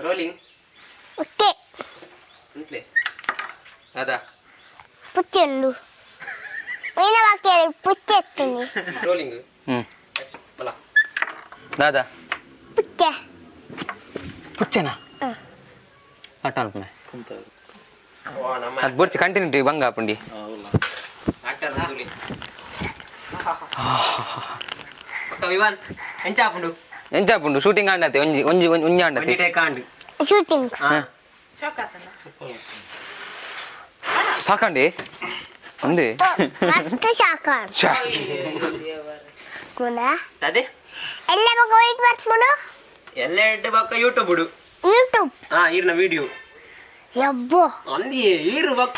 Rolling. Okay. ಅಂತ್ಲೆ ದಾದಾ? ಪುಚ್ಚೆ ಉಂಡು ಮೀನ ಬಾಕಿ ಪುಚ್ಚೆ ಎತ್ತೀನಿ. ರೋಲಿಂಗ್. ಹ್ಮ್. ಬಲ. ದಾದಾ? ಪುಚ್ಚೆ. ಪುಚ್ಚೆನಾ? ಹ್ಮ್. ಅಟ್ಟ ಅನ್ಪುನೆ. ಓ ನಮ್ಮ. ಅದು ಬೊರ್ಚಿ ಕಂಟಿನ್ಯೂಟಿ ಬಂಗ ಆಪುಂಡಿ. ಆಕ್ಟರ್ ರಂಗುಲಿ ಪಕ್ಕ ವಿವಾನ್ ಎಂಚ ಆಪುಂಡು? ಎಂಚ ಆಪುಂಡು? ಶೂಟಿಂಗ್ ಆಂಡತೆ ಒಂಜಿ ಒಂಜಿ ಒಂಜಿ ಒಂಜಿ ಆಂಡತೆ. ಟೇಕ್ ಆಂಡ್. ಶೂಟಿಂಗ್. ಹಾ. ಸಾಕಂಡಿ ಅಂದೆ. ಮಸ್ತ್ ಶಾಖ. ಶ್ಯಾ. ಕೂಡ. ಅದೇ. ಎಲ್ಲ ಬೊಕ ವೈಟ್ ಬರ್ಪುಂಡು. ಎಲ್ಲ ಎಡ್ಡೆ ಬಕ್ಕ ಯೂಟ್ಯೂಬ್ ಉಡು. ಯೂಟ್ಯೂಬ್. ಹಾ, ಈರ್ನ ವಿಡಿಯೋ. ಯಬ್ಬೋ. ಅಂದಿಯೇ ಈರು ಬಕ್ಕ.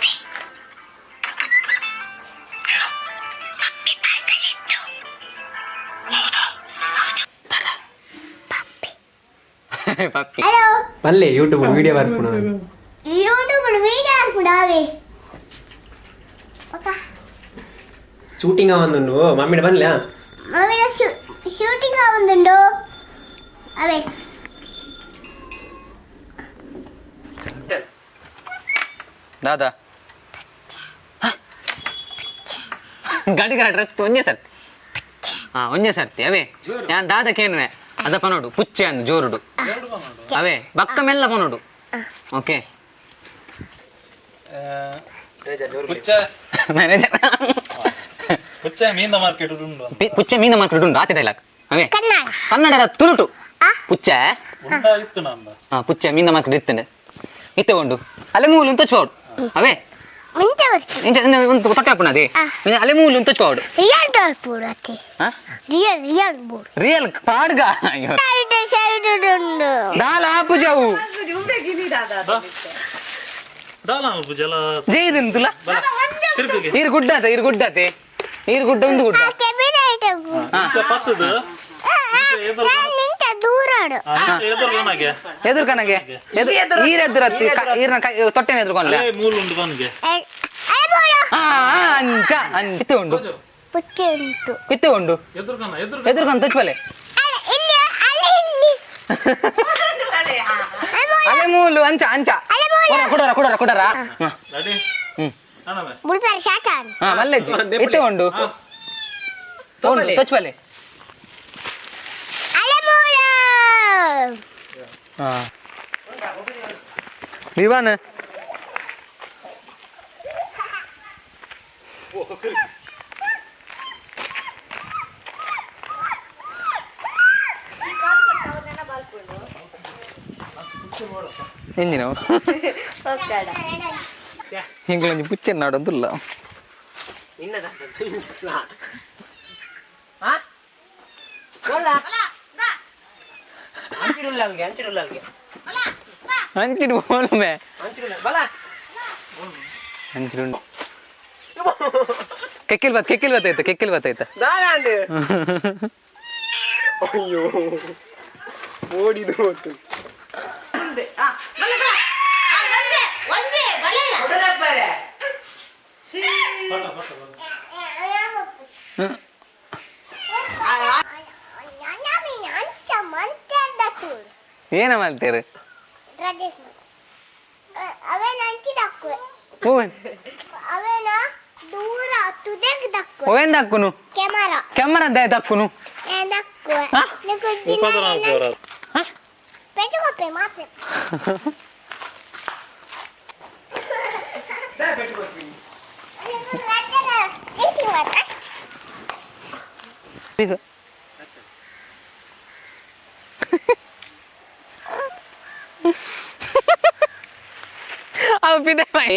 ಪಪ್ಪಿ. ಹಲೋ. ಪಲ್ಲೆ ಯೂಟ್ಯೂಬ್ ವಿಡಿಯೋ ಬರ್ಪುಣ. ಯೂಟ್ಯೂಬ್ ವಿಡಿಯೋ ಹಾಕ್ಬಿಡು ಅವೇ ಬೊಕ. ಶೂಟಿಂಗ್ ಒಂದು ಮಮ್ಮಿಡ ಬನ್ಲ. ಮಮ್ಮಿನ ಶೂಟಿಂಗ್ ಆವೊಂದುಂಡು ಅವೇ. ದಾದಾ? ಗಡಿಗರ ಡ್ರೆಸ್ ಒಂಜೇ ಸರ್ತಿ, ಹಾ, ಒಂಜೇ ಸರ್ತಿ ಅವೇ. ಯಾನ್ ದಾದ ಕೇನುವೆ ಅದ ಪನೋಡು, ಪುಚ್ಚೆ ಅಂದು ಜೋರುಡು ಅವೇ, ಬಕ್ಕ ಮೆಲ್ಲ ಪನೋಡು, ಓಕೆ? ಪುಚ್ಚ. ಮ್ಯಾನೇಜರ್. ಪುಚ್ಚ ಮೀನ ಮಾರ್ಕೆಟ್ ಉಂಡು. ಪುಚ್ಚೆ ಮೀನ ಮಾರ್ಕೆಟ್ ಉಂಡು, ಆತೆ ಡೈಲಾಗ್ ಅವೇ. ಕನ್ನಡ. ಕನ್ನಡದ ತುಳುಟು ಪುಚ್ಚೆ. ಉಂಡ ಇತ್ತು ನಂದ. ಹಾ, ಪುಚ್ಚೆ ಮೀನ ಮಾರ್ಕೆಟ್ ಇತ್ತಂಡೆ ಇತ್ತೆ ಉಂಡು ಅಲೆ ಮೂಲು ತಚ್ಪಾವಡು ಅವೇ. ಮುಂಚೆ ಬರ್ತೀನಿ. ಇಂಚ ಒಂದು ತೊಟ್ಟೆ ಹಾಪುಣ ಅದೇ. ಅಲೆ ಮೂಲು ತಚ್ಪಾವಡು. ರಿಯಲ್ ಡಾಲ್ ಪೂರತೆ. ಹಾ. Real real board. ರಿಯಲ್ ಪಾಡ್ಗ ಅಯ್ಯೋ. ಸೈಡ್ ಸೈಡ್ ಉಂಡು. ದಾಲ ಆಪುಜವು. ದಾಲ ಜಲ. ಜೈದನ್ ತುಲ. ತಿರುಗುಗೆ. ನೀರು ಗುಡ್ಡಾತೆ, ನೀರು ಗುಡ್ಡಾತೆ, ನೀರು ಗುಡ್ಡ ಒಂದು ಗುಡ್ಡ. ಆ ಕೆಬಿನ ಐಟಮ್. ಹಾ. ಇಂಚ ಪತ್ತದು ನಿಂತ ದೂರ ಆಡು. ಎದುರುಗನಾಗೆ. ಎದುರ್ಕನಗೆ ಈರ್ ಎದುರತ್ತಿ ಈರ್ನ ಕೈ ತೊಟ್ಟೆನ ಎದುರ್ಕೊಂಡ್ಲೆ. ಅಲ್ಲೇ ಮೂಲು ಉಂಡು ಬನ್ಗೆ. ಅರೆ ಬೋಡು. ಹಾ ಹಾ, ಅಂಚ ಅಂಚ ಉಂಡು. ಪುಚ್ಚೆ ಉಂಟು. ಕಿತ್ತೆ ಉಂಡು. ಎದುರುಗನ ಎದುರು. ಎದುರ್ಕೊಂಡ್ ತುಚ್ಪಲೆ. ಅಲ್ಲ, ಇಲ್ಲಿ ಅಲ್ಲಿ ಇಲ್ಲಿ ಅರೆ ಬೋಡು. ಅಲೆ ಮೂಲು ಅಂಚ ಅಂಚ. ಅಲೆ ಬೋಡು. ಕೊಡರ ಕೊಡರ ಕೊಡರ, ಹಾ. ರೆಡಿ. ಹ್ಮ್. ಅಣ್ಣವೇ. ಬುಡ್ತಾರೆ ಶಾಟ. ಹಾ, ಮಲ್ಲೆಜ್ಜಿ ಇತ್ತೆ ಉಂಡು ಉಂಡು ತುಚ್ಪಲೆ. ಅಲೆ ಬೋಡು. ಹಾ ವಿವಾನ್. ಎಂಜಿನವು ಎಂಗ್ಲೊಂಜಿ ಪುಚ್ಚೆ ನಾಡೊಂದುಲ್ಲ. ನಿನ್ನದ ಹಾ ಬೋಲ ಅಂಚಿಡುಲ್ಲ ಅಲ್ಗೆ, ಅಂಚಿಡುಲ್ಲ ಅಲ್ಗೆ. ಅಂಚಿಡು ಬೋಲುಮೆ. ಅಂಚಿಡುಲ್ಲ ಬಲ. ಅಂಚಿಡು ಕೆಕ್ಕಿಲ್ ಬತ್, ಕೆಕ್ಕಿಲ್ ಬತ್ತೈತೆ, ಕೆಕ್ಕಿಲ್ ಬತ್ತೈತೆ. ದಾದಾಂಡ್ ಅಯ್ಯೋ ಓಡಿದು ಹೋತು. ಏನ ಮಾಡ್ತೀರಿ? ಅವೇನ ಅಂಚಿದಕ್ಕುವೆ. ಹೂವನ್. ಅವೇನ ದೂರ ತುದೆಗ್ ದಕ್ಕುವೆ. ಹೂವೇನ್ ದಕ್ಕುನು? ಕ್ಯಾಮರಾ. ಕೆಮ್ಮರ ದಕ್ಕುನು. ದಕ್ಕುವೆ. ಹಾ? ಉಪದ್ರ ಅವರ. ಪೆಟ್ಟುಕೊಪ್ಪೆ ಮಾಪೆ. ಈಗ ಅವು ಪಿದೆ ಮೈ.